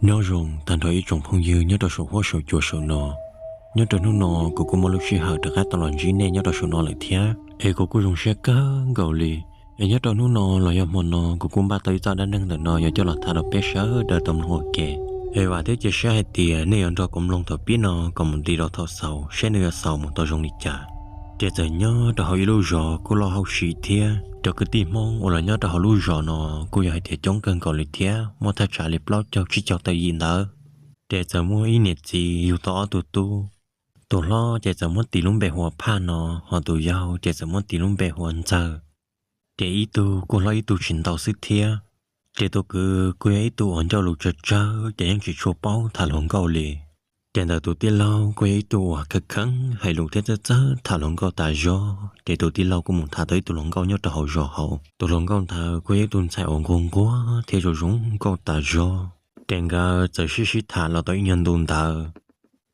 Nyob zoo tag nrho ib tsoom phooj ywg nyob rau saum huab saum cua saum no. Nyob rau hnub no kuv kuj muaj lub sij hawm rov qab tau los ntsib nej nyob rau saum no lawm thiab, es kuv kuj zoo siab kawg nkaus li. Es nyob rau hnub no los yog hmo no kuv kuj npaj tau ib txoj dab neeg ntawm no yuav coj los tham rau peb sawv daws tau mloog ua ke. Es vam thiab cia siab hais tias nej yuav nrog kuv mloog thaum pib no kom mus nti rau thaum xaus saib nws yuav xaus mus tau zoo li cas. Ces txawm nyob rau hauv ib lub zos kuj loj hauj sim thiab, cov kwv tij Hmoob uas los nyob rau hauv lub zos no kuj yog hais tias coob kawg nkaus li thiab, muaj thaj tsam li plaub caug tsib caug tawm yim ntawd. Ces txawm muaj ib niam txiv yug tau ob tug tub. Tus hlob ces txawm muab tis lub npe hu ua Phaj no, ho tus yau ces txawm muab tis lub npe hu ua Ntxawg. Ces ib tug kuj hlob ib tug tsis ntau xwb thiab. Ces tus kwv kuj yog ib tug uas ncauj lus tsawg tsawg ces yeej tsis tshua paub tham hluas nkauj li. Ces ntawm tus tij laug kuj yog ib tug uas kheev kheev hais lus thiab txawj txawj tham hluas nkauj tas zog. Ces tus tij laug kuj mus tham tau ib tug hluas nkauj nyob rau hauv zos hauv. Tus hluas nkauj ntawd kuj yog ib tug ntxhais uas nquag nquag thiab zoo zoo nkauj tas zog. Ces nkawd txawm sib sib tham los tau ib nyuag ntu ntawd,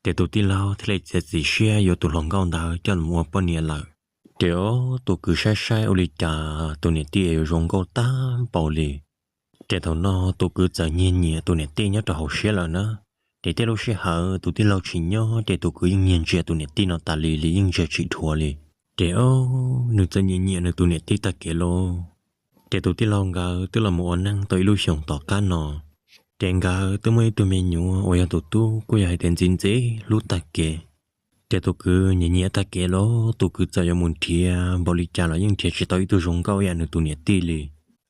ces tus tij laug thiaj li txiav txim siab yuav tus hluas nkauj ntawd coj los ua poj niam lawm. Ces tus kwv saib saib ua li cas tus niam tij yuav zoo nkauj tag npaum li. Ces thaum no tus kwv txawm nyiag nyiam tus niam tij nyob rau hauv siab lawm na. Ces tej lub sij hawm tus tij laug tsis nyob ces tus kwv yeej nyiag ntsia tus niam tij no tas li li yeej ntsia tsis dhuav li. Ces o, nws txawm nyiam nyiam nws tus niam tij tag kev lauj. Ces tus tij laug nkawd twb los mus ua neej tau ib lub xyoos tom qab no, ces nkawd twb muaj ib tug me nyuam uas yog tus tub kuj yog hais tias ntxim ntxim hlub tag kev. Ces tus kwv nyiam nyiam tag kev los tus kwv txawm yuav mus nrhiav npaum li cas los yeej nrhiav tsis tau ib tug zoo nkauj ib yam nws tus niam tij li.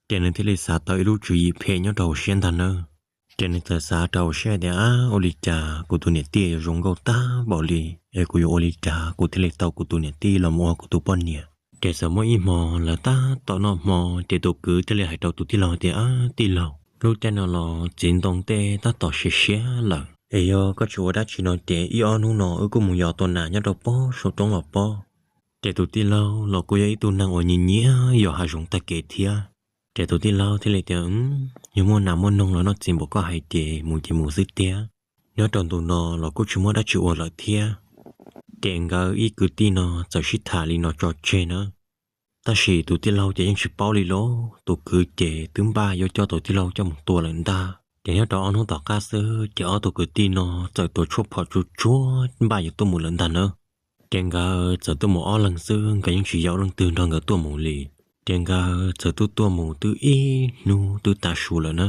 Ces nws thiaj li xav tau ib lub tswv yim phem nyob rau hauv siab ntag nawb. Ces nws txawm xav rau hauv siab tias, ab, ua li cas kuv tus niam tij yuav zoo nkauj tag npaum li, es kuv yuav ua li cas kuv thiaj li tau kuv tus niam tij los mus ua kuv tus poj niam. Ces txawm muaj ib hmo lawv tab tom noj hmo, ces tus kwv thiaj li hais rau tus tij laug tias, ab, tij laug, lub caij no los txiv ntoo tej tab tom siav siav lawm, es yog koj tsis ua dab tsi no ces ib ob hnub no wb kuj mus yos tua nas nyob rau pob saum roob los pob. Ces tus tij laug los kuj yog ib tug neeg uas nyiam nyiam yos hav zoov tag kev thiab. Ces tus tij laug thiaj li tias, yog muaj nas muaj noog los noj txiv npaum koj hais ces mus ces mus xwb tiag. Nyob rau ntu no los kuj tsis muaj dab tsi ua lawm thiab. Ces nkawd ib kwv tij no txawm sib tham li no tso tseg na. Tab sis tus tij laug ces yeej tsis paub li lauj, tus kwv ces twb npaj yuav coj tus tij laug coj mus tua lawm ntag. Ces nyob rau ob hnub tom qab xwb ces ob tug kwv tij no txawm tuav tshuaj phom tsuag tsuag npaj yuav tuaj mus lawm ntag nawb. Ces nkawd txawm tuaj mus ob leeg xwb, nkawd yeej tsis yaum leej twg nrog nkawd tuaj mus li. Ces nkawd txawm tuaj tuaj mus twb ib hnub twb tav su lawm na.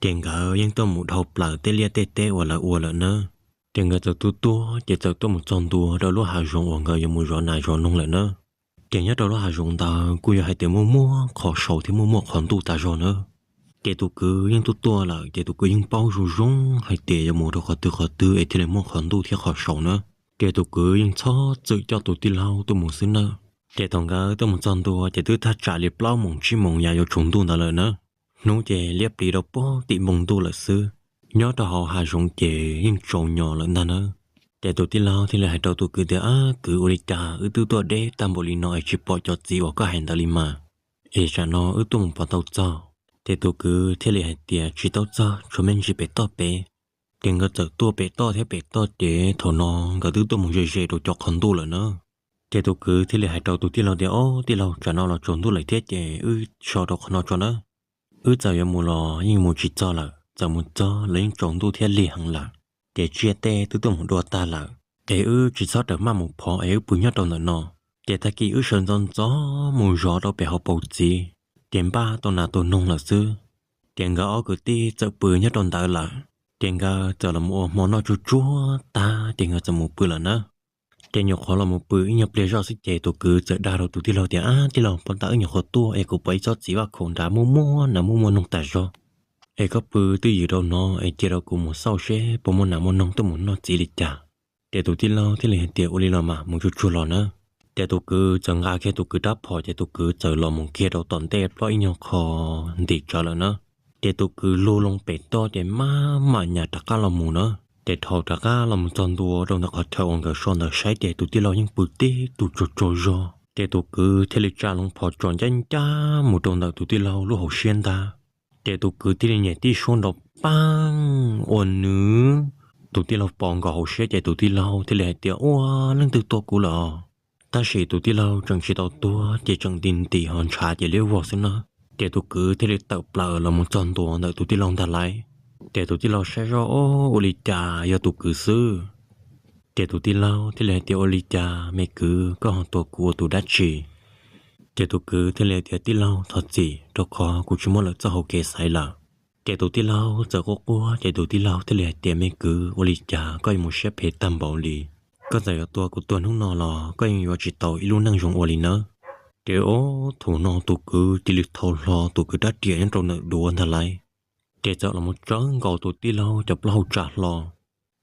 Ces nkawd yeej tuaj mus dhau plaws tej liaj tej teb uas lawv ua lawm na. Ces nkawd txawm tuaj tuaj ces txawm tuaj mus txog ntua rau lub hav zoov uas nkawd yuav mus zov nas zov noog lawm na. Ces nyob rau lub hav zoov ntawd kuj yog hais tias muaj muaj qhov saud thiab muaj muaj qhov ntuj tas zog na. Ces tus kwv yeej tuaj tuaj lawm ces tus kwv yeej paub zoo zoo hais tias yuav mus rau qhov twg qhov twg es thiaj li muaj qhov ntuj thiab qhov saud na. Ces tus kwv yeej txhob txwm coj tus tij laug tuaj mus xwb na. Ces thaum nkawd tuaj mus txog ntua ces twb thaj tsam li plaub moos tsib moos yam yuav tsaus ntuj ntawd lawm na. Hnub ces liab pliv rau pob tim npoo ntuj lawm xwb. Nyob rau hauv hav zoov ces yeej tsaus nyos lawm ntag na. Ces tus tij laug thiaj li hais rau tus kwv tias, ab kwv, ua li cas wb twb tuaj deb tag npaum li no es tsis pom cov txiv uas koj hais ntawd li mas, es tsam no wb tuaj mus puas tau txog? Ces tus kwv thiaj li hais tias, tsis tau txog, tshuav me ntsis pem toj pem. Ces nkawd txawm tuaj pem toj thiab pem toj ces thaum no nkawd twb tuaj mus ze ze rau cov qhov ntuj lawm na. Ces tus kwv thiaj li hais rau tus tij laug tias, ob, tij laug, tsam no los tsaus ntuj lawm thiab ces wb so rau qhov no tso nawb. Wb txawm yuav mus los yeej mus tsis txog lawm, txawm mus txog los yeej tsaus ntuj thiab lig heev lawm. Ces tsiaj tej twb tuaj mus dua tag lawm, es wb tsis txhob rawm maj mus phov es wb pw nyob rau ntawm no. Ces tag kis wb sawv ntxov ntxov mus zov rau pem hauv paus txiv, ces npaj tau nas tau noog lawm xwb. Ces nkawd ob kwv tij txawm pw nyob rau ntawd lawm. Ces nkawd txawm los ua hmo noj tsuag tsuag tag ces nkawd txawm mus pw lawm na. Ces nyuam qhuav los mus pw ib nyuag pliag zoj xwb ces tus kwv txawm dag rau tus tij laug tias, ab, tij laug, puag ta wb nyuam qhuav tuaj es kuv pom ib tsob txiv vaj khaum nrad muaj muaj nas muaj muaj noog tas zog. Es koj pw twj ywm rau no es cia rau kuv mus xauj seb puas muaj nas muaj noog tuaj mus noj txiv li cas. Ces tus tij laug thiaj li hais tias, ua li los mas, mus tsuag tsuag los na. Ces tus kwv txawm nqa kiag tus kwv rab phom ces tus kwv txawm los mus kiag rau tom ntej ploj ib nyuag qho nti tsawv lawm na. Ces tus kwv lug loo pem toj ces maj mam nyas rov qab los mus na. Ces thaum rov qab los mus txog ntua rau ntawm qhov chaw uas nkawd so ntawd saib ces tus tij laug yeej pw tib tug tsaug tsaug zog. Ces tus kwv thiaj li tsa loo phom tsom ncaj ncaj mus rau ntawm tus tij laug lub hauv siab ntag. Ces tus kwv thiaj li nyem tib suab nrov paab ua nws. Tus tij laug pom nkaus hauv siab ces tus tij laug thiaj li hais tias, ua, leej twg tua kuv lawm? Tab sis tus tij laug tseem tsis tau tuag ces tseem nti nti ho ntshav ces liab vog xwb na. Ces tus kwv thiaj li tawm plaws los mus txog ntua ntawm tus tij laug ntag lauj. Ces tus tij laug saib zoj, Ob, ua li cas yog tus kwv xwb? Ces tus tij laug thiaj li hais tias, Ua li cas me kwv, koj ho tua kuv ua tus dab tsi? Ces tus kwv thiaj li hais tias, Tij laug thov txim, rau qhov kuv tsis muaj lawv txoj hau kev xaiv lawm. Ces tus tij laug txawm quaj quaj, ces tus tij laug thiaj li hais tias, Me kwv, ua li cas koj yuav mus siab phem tag npaum li? Koj txawm yuav tua kuv tuag hnub no los koj yeej yuav tsis tau ib lub neej zoo ua li nawb. Ces ob, thaum no tus kwv cia li thau hlo tus kwv rab riam nyob rau ntawm duav ntag lauj. Ces txawm los mus tsawb nkaus tus tij laug cov plaub hau tsa hlo.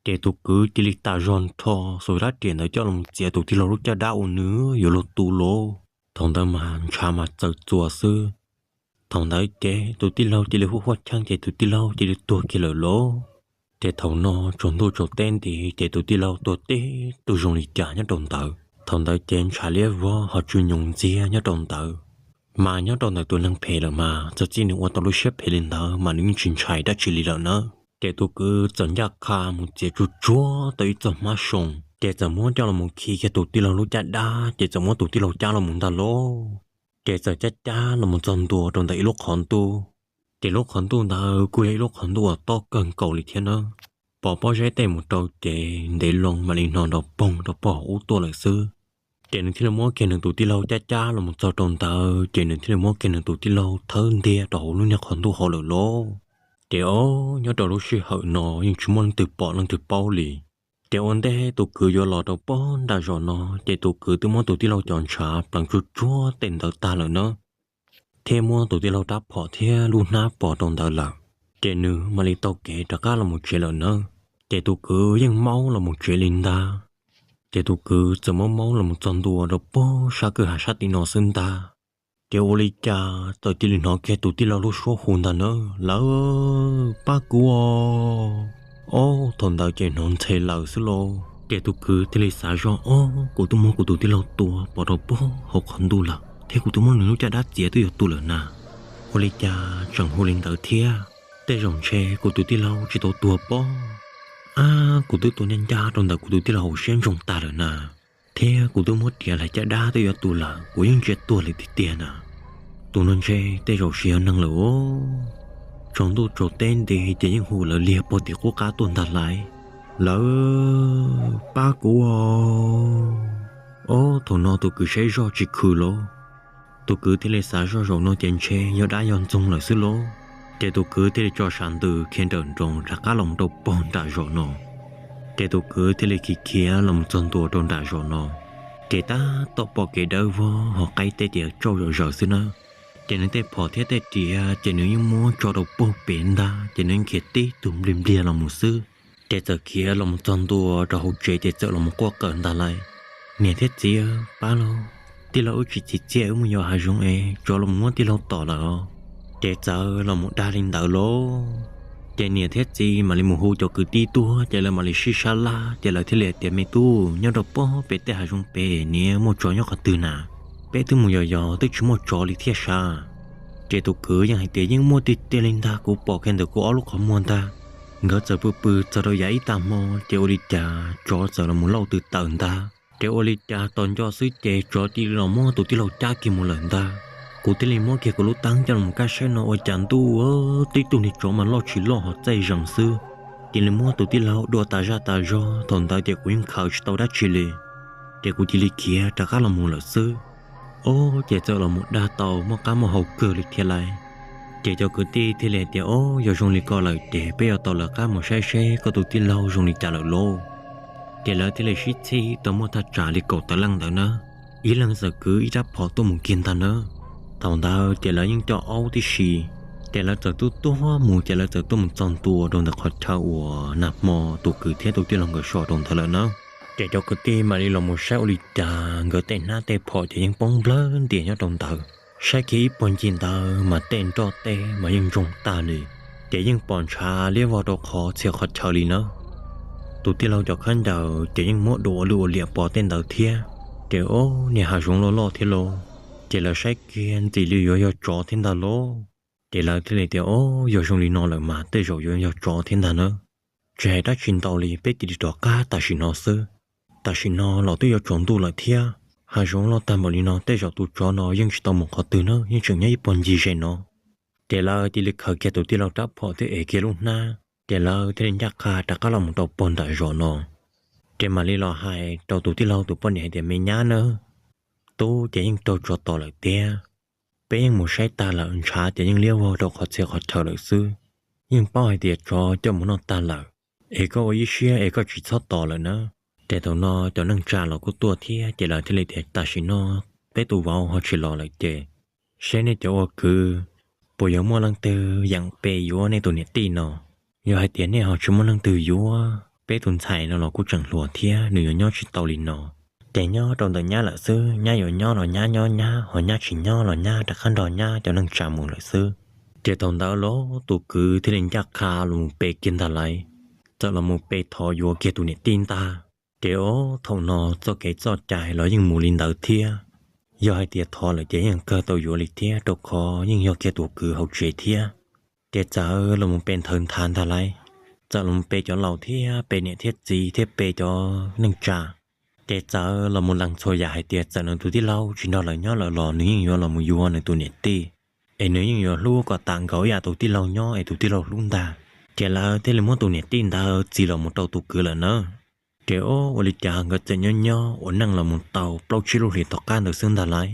Ces tus kwv cia li tas zog nrho, xuas rab riam ntawd coj los txiav tus tij laug lub caj dab uas nws yuav luag tu lauj. Thaum ntawd mas ntshav mas txawm txuas xwb. Thaum ntawd ces tus tij laug cia li huaj huaj cheej, ces tus tij laug cia li tuag kiag lawm lauj. Ces thaum no tsaus ntuj tsaus teb nti, ces tus tij laug tuag tib tug zoo li cas nyob rau ntawd. Thaum ntawd ces ntshav liab vog ho tsw nyoos ntxiag nyob rau ntawd. Mas nyob rau ntawm tus neeg phem lawm mas txawm txij nws ua tau lub siab phem li ntawd mas nws yeej tsis ntshai dab tsi li lawm na. Ces tus kwv txawm ncaj qha mus txiav tsuj tsuag tau ib txoj hmab soo, ces txawm muab coj los mus khi kiag tus tij laug lub caj dab, ces txawm muab tus tij laug cab los mus ntag lauj. Ces txawm cab cab los mus txog ntua rau ntawm ib lub qhov ntuj. Ces lub qhov ntuj ntawd kuj yog ib lub qhov ntuj uas tob kawg nkaus li thiab na. Pom pob zeb tej mus rau ces ntev loo mam li hno nrov poog rau pog ub tuaj lawm xwb. Ces nws thiaj li muab kiag nws tus tij laug cab cab los mus txog rau ntawd, ces nws thiaj li muab kiag nws tus tij laug thawb ntiag rau hauv lub niag qhov ntuj hauv lawm lauj. Ces ob, nyob rau lub sij hawm no yeej tsis muaj leej twg pom leej twg paub li. Ces ua ntej tus kwv yuav los rau pog nram zos no, ces tus kwv twb muab tus tij laug cov ntshav pleev tsuj tsuag tej ntawd tag lawm na, thiab muab tus tij laug rab phom thiab lub hnab pov rau ntawd lawm. Ces nws mam li taug kev rov qab los mus tsev lawm na. Ces tus kwv yeej maub los mus tsev li ntag. Ces tus kwv txawm maub maub los mus txog ntua rau pog sab kwj ha sab tim no xwb ntag. Ces ua li cas txawm cia li hnov kiag tus tij laug lub suab hu ntag na, Lawv, pab kuv os! Ob, thaum ntawd ces hnov ntxhe lawm xwb lauj. Ces tus kwv thiaj li xav zoj, Ob, kuv twb muab kuv tus tij laug tua pov rau pog hauv qhov ntuj lawm, thiab kuv twb muab nws lub caj dab txiav twb yuav tu lawm na. Ua li cas tseem hu li ntawd thiab? Tej zaum ntshe kuv tus tij laug tsis tau tuag pob. Ab, kuv twb tua ncaj ncaj rau ntawm kuv tus tij laug hauv siab ntsoog tag lawm na, thiab kuv twb muab riav lawv caj dab twb yuav tu lawm, kuv yeej ntsia tuag lawm tiag tiag na. Tus no ntshe tej zaum tsis yog neeg lawm os. Tsaus ntuj tsaus teb nti ces yeej hu lawv liag puag tim qub qab tuaj ntag lauj, Lawv, pab kuv os! Ob, thaum no tus kwv saib zoj tsis khwm lauj. Tus kwv thiaj li xav zoj, Zaum no ces ntshe yog dab yog ntxoog lawm xwb lauj. Ces tus kwv thiaj li tso sam ntws khiav nrawm nroos rov qab los rau pog nram zos no. Ces tus kwv thiaj li khiav khiav los txog ntua rau nram zos no. Ces tab tom pom kev dawb vog ho qaib teb tias tsauj zom zaws xwb na. Ces nws tej phom thiab tej riam ces nws yeej muab tso rau pog pem ntag, ces nws yeej khiav tib tug npliag npliag los mus xwb. Ces txawm khiav los mus txog ntua rau hauv tsev ces txawm los mus quaj qw ntag lauj, Niam thiab txiv, pab lauj! Tij laug wb tsis txim txiaj, wb mus yos hav zoov es tsov los muab tij laug tom lawm os. Ces txawm los mus dag li ntawd lauj. Ces niam thiab txiv mam li mus hu cov kwv tij tuaj, ces lawv mam li sib sab laj, ces lawv thiaj li hais tias, Me tub, nyob rau pog pem tej hav zoov pem niag muaj tsov nyob qhov twg na? Peb twb mus yos yos twb tsis muaj tsov li thiab sav. Ces tus kwv yeej hais tias, Yeej muaj tiag tiag li ntag, kuv pom kiag ntawm kuv ob lub qhov muag ntag. Nkawd txawm pw pw txog rau yav ib tag hmo, ces ua li cas tsov txawm los mus lauj tw tawm ntag. Ces ua li cas tos nco xwb ces tsov cia li los muab tus tij laug cab kiag mus lawm ntag. Kuv thiaj li muab kiag kuv lub teeb coj los kaj saib no ua cas ntuj, tib tug niag tsov mas loj tsis loj ho txaij zees xwb. Cia li muab tus tij laug dua tas zaj tas zog, thaum ntawd ces kuv yeej khaws tsis tau dab tsi li. Ces kuv cia li khiav rov qab los mus lawm xwb. Ob, ces txawm los mus dag tau muaj qab muaj hau kawg li thiab lauj. Ces cov kwv tij thiaj li hais tias, Ob, yog zoo li ko lawm ces peb yuav tau lawv qab mus saib seb koj tus tij laug zoo li cas lawm lauj. Ces lawv thiaj li sib txhij tau muaj thaj tsam li kaum tawm leej ntawd na, ib leeg txawm kwv ib rab phom tuaj mus kiag ntag na. Thaum ntawd ces lawv yeej coj aub tib si, ces lawv txawm tuaj tuaj mus, ces lawv txawm tuaj mus txog ntua rau ntawm qhov chaw uas nag hmo tus kwv thiab tus tij laug nkawd so rau ntawd lawm na. Ces cov kwv tij mam li los mus saib ua li cas nkawd tej hnab tej phom ces yeej poob nplawg ntias nyob rau ntawd. Saib kiag ib puag ncig ntawd mas tej nroj tej mas yeej ntsoog tag li, ces yeej pom ntshav liab vog rau qhov txhia qhov chaw li na. Tus tij laug cov khaub ncaws ces yeej muab dua ua lwj ua liam pov tej ntawd thiab. Ces ob, niag hav zoov loj loj thiab lauj, ces lawv saib kiag ntxim li yuav yog tsov thiab ntag lauj. Ces lawv thiaj li tias, Ob, yog zoo li no lawm mas tej zaum yuav yog tsov thiab ntag na. Tsis hais dab tsi ntau li, peb cia li rov qab tam sim no xwb. Tam sim no los twb yuav tsaus ntuj lawm thiab, hav zoov loj tag npaum li no tej zaum tus tsov no yeej tsis tau mus qhov twg na, yeej tseem nyob ib puag ncig ze no. Ces lawv cia li khaws kiag tus tij laug rab phom thiab ev kiag lub hnab, Ces lawv thiaj li ncaj qha rov qab los mus rau pog nram zos no. Ces mam li los hais rau tus tij laug tus poj niam hais tias, me nyab nawb, tub ces yeej raug tso tos lawm thiab. Peb yeej mus saib tag lawm, ntshav ces yeej liab vog rau qhov txhia qhov chaw lawm xwb. Yeej paub hais tias tsov coj mus noj tag lawm, es koj ua ib siab es koj tsis txhob tos lawm nawb. Ces thaum no cov neej tsa los kuj tuaj thiab, ces lawv thiaj li tias, tam sim no peb tus vauv ho tsis los lawm ces seb nej cov ua kwv puas yuav muaj leej twg yeem pe yuav nej tus niam tij no. Yog hais tias nej ho tsis muaj leej twg yuav, peb tus ntxhais no los kuj tseem hluas thiab, nws yuav nyob tsis tau li no. Ces nyob rau ntawm nyab lawm xwb, nyab yuav nyob los nyab nyob nyab, ho nyab tsis nyob los nyab rov qab nrog nyab cov neej tsa mus lawm xwb. Ces thaum ntawd los tus kwv thiaj li ncaj qha los mus pe kiag ntag lauj, txawm los mus pe thov yuav kiag tus niam tij ntag. Ces ob thaum no txoj kev txoj cai los yeej mus li ntawd thiab. Yog hais tias thov lawm ces yeej kawg tau yuav li thiab, rau qhov yeej yog kiag tus kwv hauv tsev thiab. Ces txawm los mus pe nthawv nthav ntag lauj, txawm los mus pe cov laus thiab pe niam thiab txiv thiab pe cov neej tsa. Ces txawm los mus lees txhua yam hais tias txawm nws tus tij laug tsis nrog lawv nyob lawm los nws yeej yuav los mus yuav nws tus niam tij, es nws yeej yuav hlub kom tas nkaus ib yam tus tij laug nyob es tus tij laug hlub ntag. Ces lawv thiaj li muab tus niam tij ntawd txis los mus rau tus kwv lawm na. Ces ob ua li cas nkawd txawm nyob nyob ua neej los mus tau plaub tsib lub hlis tom qab ntawd xwb ntag lauj,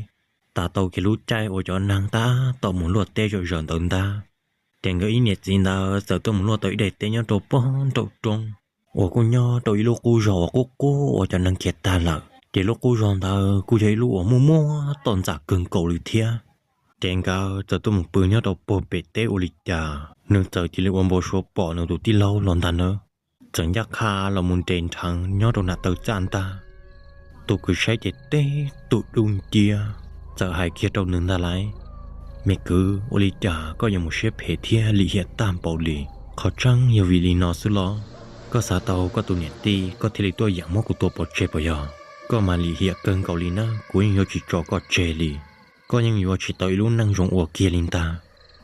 tas tau kiag lub caij uas cov neeg tab tom mus luaj teb zom zaws ntawd ntag. Ces nkawd ib niam txiv ntawd txawm tuaj mus luaj tau ib daim teb nyob rau pog nraum roob uas kuj nyob rau ib lub qub zos uas qub qub uas cov neeg khiav tag lawm. Ces lub qub zos ntawd kuj yog ib lub uas muaj muaj toj ntxas kawg nkaus li thiab. Ces nkawd txawm tuaj mus pw nyob rau puag pem teb ua li cas nws txawm cia li ua npau suav pom nws tus tij laug los ntag nawb. Txawm ncaj qha los mus nres nrheev nyob rau nram taw txaj ntag. Tus kwv saib ces teb tus dub nciab txawm hais kiag rau nws ntag lauj, me kwv, ua li cas koj yuav mus siab phem thiab lim hiam tag npaum li? Qhov tseeb yog vim li no xwb los? Koj xav tau koj tus niam tij koj thiaj li tuaj yeem muab kuv tua pov tseg puas yog? Koj mas lim hiam kawg nkaus li na, kuv yeej yuav tsis tso koj tseg li. Koj yeej yuav tsis tau ib lub neej zoo ua kiag li ntag.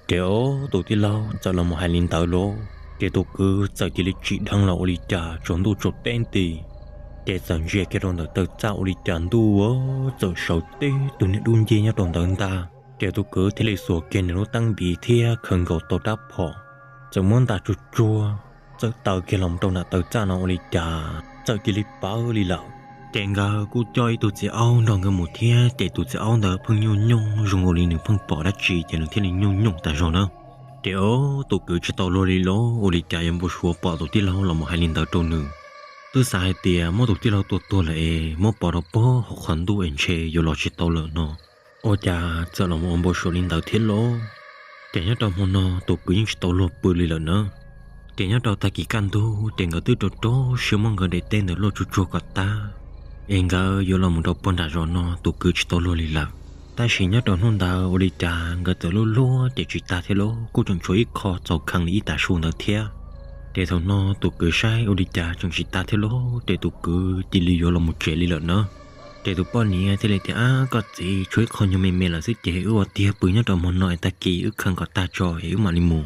Ces ob tus tij laug txawm los mus hais li ntawd lauj, ces tus kwv txawm cia li tsim dheev los ua li cas tsaus ntuj tsaus teb nti. Ces txawm ntsia kiag rau ntawm taw txaj ua li cas ntuj txawm sawv tib tug niag dub nciab nyob rau ntawd ntag. Ces tus kwv thiaj li xuas kiag nws lub teeb npiv thiab khaws nkaus tau rab phom, txawm muab nta tsuag tsuag, txawm taws kiag los rau nram taw txaj no ua li cas txawm cia li pawv li lawm. Ces nkawd kuj coj ib tug txiv aub nrog nkawd mus thiab, ces tus txiv aub ntawd pheej nyuj nyooj zoo nkaus li nws pheej pom dab tsi ces nws thiaj li nyuj nyooj tas zog na. Ces ob tus kwv tsis tau luag li lauj, ua li cas yuav npau suav pom tus tij laug los mus hais li ntawd rau nws. Twb xav hais tias muab tus tij laug tua tuag lawm es muab pov rau puag hauv qhov ntuj es ntshe yuav los tsis tau lawm no, ua cas txawm los mus ua npau suav li ntawd thiab lauj? Ces nyob rau hmo no tus kwv yeej tsis tau luag pw li lawm na. Ces nyob rau tag kis kaj ntug ces nkawd twb rau rau siab muab nkawd daim teb ntawd luaj tsuag tsuag kom tag, es nkawd yuav los mus rau puag nram zos no tus kwv tsis tau luag li lawm. Tab sis nyob rau hnub ntawd ua li cas nkawd txawm luaj luaj ces tsis tag thiab lauj, kuj tseem tshuav ib qho txaus kheev li ib tav su ntawd thiab. Ces thaum no tus kwv saib ua li cas tseem tsis tag thiab lauj, ces tus kwv cia li yuav los mus tsev li lawm na. Ces tus poj niam thiaj li tias, ab, koj txiv, tshuav ib qho nyuag me me lawm xwb ces wb ua tiag pw nyob rau hmo no es tag kis wb kheev kom tag tso es wb mam li mus.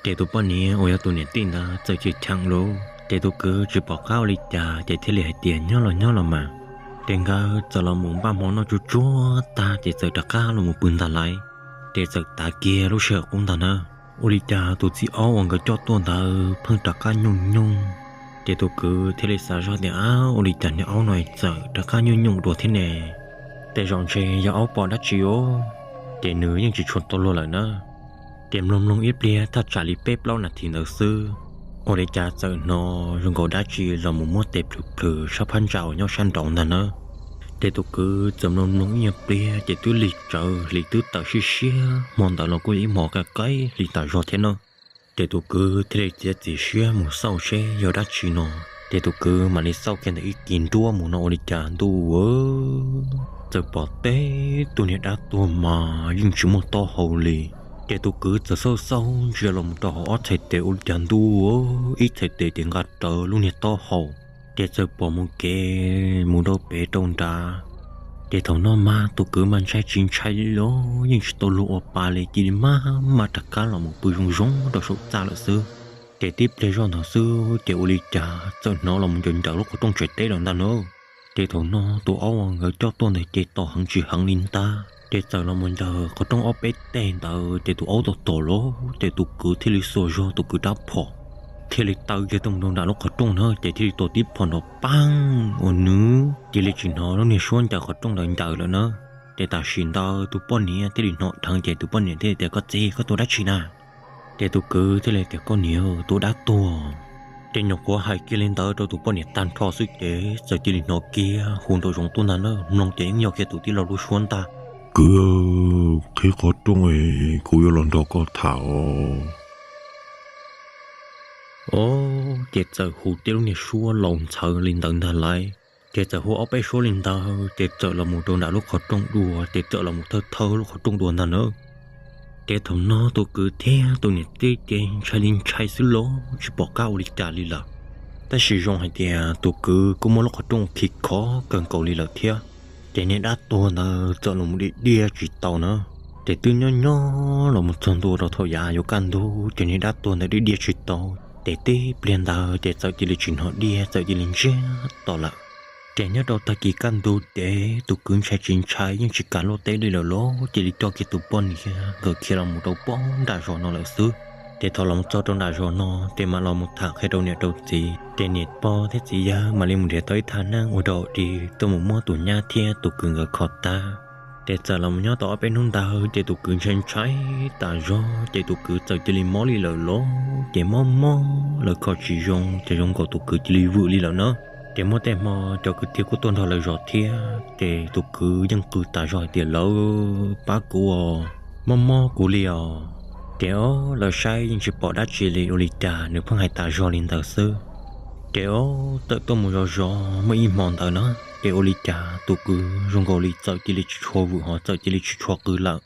Ces tus poj niam uas yog tus niam tij ntawd txawm chim cheem lauj, ces tus kwv tsis pom qab ua li cas ces thiaj li hais tias, nyob los nyob los mas. Ces nkawd txawm los mus npaj hmo noj tsuag tsuag tag ces txawm rov qab los mus pw ntag lauj. Ces txawm tav kiag lub sij hawm qub ntag na, ua li cas tus txiv aub uas nkawd coj tuaj ntawd pheej rov qab nyuj nyooj. Ces tus kwv thiaj li xav zog tias, ab, ua li cas niag aub no txawm rov qab nyuj nyooj dua thiab ne? Tej zaum ntshe yog aub pom dab tsi os. Ces nws yeej tsis tshua tau luag lawm na. Ces mloog mloog ib pliag thaj tsam li peb plaub nas this ntawd xwb, ua li cas txawm hnov zoo nkaus dab tsi los mus muab tes plhws plhws sab phab ntsa uas nyob sab nraud ntag na. Ces tus kwv txawm mloog mloog ib nyuag pliag ces twb lig tsawv hli twb tawm siab siab, hmo ntawd los kuj yog ib hmo qaij qaij hli tas zog thiab na. Ces tus kwv thiaj li txiav txim siab mus xauj seb yog dab tsi no. Ces tus kwv mam li xauj kiag ntawm ib kis nruab mus no ua li cas ntuj, txawm pom teb tug niag dab tuag mas yeej tsis muaj taub hau li. Ces tus kwv txawm xauj xauj ntsia los mus rau hauv ob txhais tes ua li cas ntuj, ib txhais tes ces nqa rawv lub niag taub hau. Ces txawm pom mus kev mus rau pem rau nrad. Ces thaum no mas tus kwv mas ntshai tsis ntshai li los yeej tsis tau luag ua pa li, cia li maj mam rov qab los mus pw zoo zoo rau saum txaj lawm xwb. Ces tib pliag zoj ntawd xwb ces ua li cas txawm hnov los mus ncaws ncaws lub qhov rooj tsev teb lawm ntag na. Ces thaum no tus aub uas nkawd coj tuaj ntawd ces tom heev tsis heev li ntag, ces txawm los mus ncaws qhov rooj ob peb teg ntawd ces tus aub tom tom los ces tus kwv thiaj li xuas zog tus kwv rab phom thiaj li taw kiag tuaj mus rau nram lub qhov rooj na, ces thiaj li tua tib phom nrov paab uas nws cia li tsis hnov lub niag suab ncaws qhov rooj ntawd ncaws lawm na. Ces tam sim ntawd tus poj niam thiaj li hnov dheev, ces tus poj niam thiaj li tias, Koj txiv, koj tua dab tsi na? Ces tus kwv thiaj li tias, Koj niam, tua dab tuag. Ces nyuam qhuav hais kiag li ntawd rau tus poj niam tag nrho xwb ces txawm cia li hnov kiag hu nraum zoov tuaj ntag na, mloog ces yeej yog kiag tus tij laug lub suab ntag. Kwv, qhib qhov rooj es kuv yuav los nrog koj tham os. Os, ces txawm hu tib lub niag suab laus ntxhawv li ntawd ntag lauj. Ces txawm hu ob peb suab li ntawd ces txawm los mus rau nram lub qhov rooj dua, ces txawm los mus thawj thawj lub qhov rooj dua ntag na. Ces thaum no tus kwv thiab tus niam tij ces ntshai li ntshai xwb los tsis pom qab ua li cas li lawm. Tab sis zoo hais tias tus kwv kuj muab lub qhov rooj khi khov kawg nkaus li lawm thiab. Ces niag dab tuag ntawd txawm los mus diaj diaj tsis tau na. Ces twb nyob nyob los mus txog ntua rau thaum yav yuav kaj ntug ces niag dab tuag ntawd diaj diaj tsis tau. Ces tib pliag ntawd ces txawm cia li tsis hnov diaj, txawm cia li ntsiag to lawm. Ces nyob rau tag kis kaj ntug ces tus kwv ntshai tsis ntshai yeej tsis kam luaj teb li lawm los cia li coj kiag tus poj niam nkawd khiav los mus rau pem nram zos no lawm xwb. Ces thaum los txog rau nram zos no ces mam los mus tham qhia rau niam rau txiv, ces niam pog thiab txiv yawg mam li mus nrhiav tau ib thaj neeb ua dog dig tuaj mus muab tus nyab thiab tus kwv nkawd kho tag. Ces txawm los mus nyob tau ob peb hnub ntawd ces tus kwv ntshai ntshai tas zog, ces tus kwv txawm cia li mob li lawm los ces mob mob lawv kho tsis zoo, ces zoo nkaus tus kwv cia li vwm li lawm na. Ces muaj tej hmo cov kwv tij kuj tuaj nrog lawv zov thiab, ces tus kwv yeej qw tas zog hais tias, Lawv pab kuv os, mob mob kuv li os. Ces ob lawv saib yeej tsis pom dab tsi li, ua li cas nws pheej hais tas zog li ntawd xwb. Ces ob txawm tuaj mus zov zov muaj ib hmo ntawd na, ces ua li cas tus kwv zoo nkaus li txawm cia li tsis tshua vwm ho txawm cia li tsis tshua qw lawm.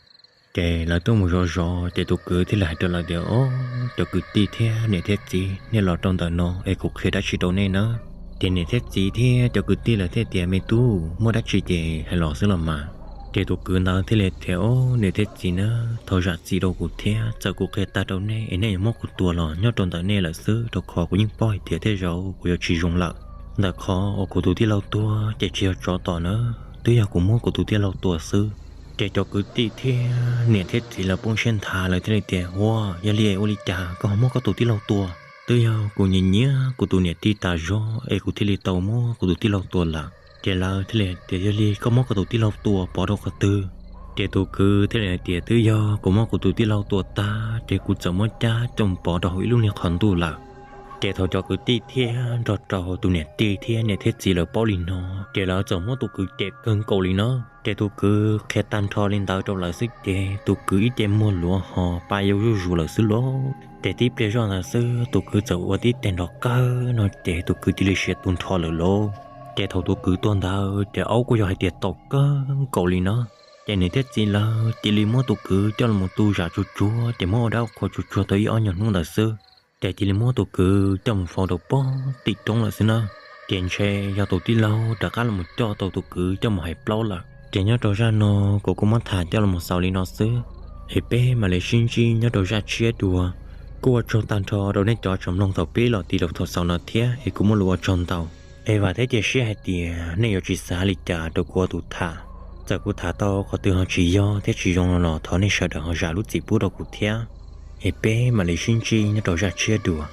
Ces lawv tuaj mus zov zov ces tus kwv thiaj li hais rau lawv tias, Ob, cov kwv tij thiab niam thiab txiv, nej los rau ntawm no es kuv qhia dab tsi rau nej na. Ces niam thiab txiv thiab cov kwv tij lawv thiaj tias, Me tub, muaj dab tsi ces hais los xwb los mas. Ces tus kwv ntawd thiaj li tias, Ob, niam thiab txiv na, thov zam txim rau kuv thiab, txawm kuv qhia tag rau nej es nej yuav muab kuv tua los nyob rau ntawm nej lawm xwb, rau qhov kuv yeej paub hais tias tej zaum kuv yuav tsis zoo lawm. Ntawm qhov uas kuv tus tij laug tuag ces tsis yog tsov tom na, twb yog kuv muab kuv tus tij laug tua xwb. Ces cov kwv tij thiab niam thiab txiv lawv poob siab nthav, lawv thiaj li tias, Ua, yog li ua li cas koj ho muab koj tus tij laug tua? Twb yog kuv nyiam nyiam kuv tus niam tij tas zog es kuv thiaj li tau muab kuv tus tij laug tua lawm. Ces lawv thiaj li tias, Yog li koj muab koj tus tij laug tua pov rau qhov twg? Ces tus kwv thiaj li hais tias, Twb yog kuv muab kuv tus tij laug tua tag ces kuv txawm muab cab coj mus pov rau hauv ib lub niag qhov ntuj lawm. Ces thaum cov kwv tij thiab nrog rau tus niam tij thiab niam thiab txiv lawv paub li no, ces lawv txawm muab tus kwv cem kawg nkaus li no. Ces tus kwv qhia tag nrho li ntawd rau lawv xwb ces tus kwv ib ce muag luav ho pa yau zuj zus lawm xwb lauj. Ces tib pliag zoj ntawd xwb tus kwv txawm ua tib teg nrov qawg no ces tus kwv cia li siav tu nrho lawm lauj. Ces thaum tus kwv tuag ntawd ces aub kuj yog hais tias tau kawg nkaus li no. Ces niam thiab txiv lawv cia li muab tus kwv coj los tu zam tsuag tsuag ces muab ua dab ua qhua tsuag tsuag tau ib ob nyuag hnub ntawd xwb. Ces cia li muab tus kwv coj mus faus rau pem tim roob lawm xwb na. Ces ntshe yog tus tij laug rov qab los mus coj tau tus kwv coj mus hais plaub lawm. Ces nyob rau zaj no kuv kuj muab tham coj los xaus li no xwb, es peb mam li sib ntsib nyob rau zaj tshiab dua. Kuj ua tsaug tag nrho rau nej cov tseem mloog thaum pib los txog rau thaum xaus no thiab es kuv muaj lus ua tsaug ntau. Es vam thiab cia siab hais tias nej yuav tsis xav li cas rau kuv ua tus tham. Txawm kuv tham tau qhov twg ho tsis yog thiab tsis zoo no los thov nej sawv daws ho zam lub txim pub rau kuv thiab. Es peb mam li sib ntsib nyob rau zaj tshiab dua.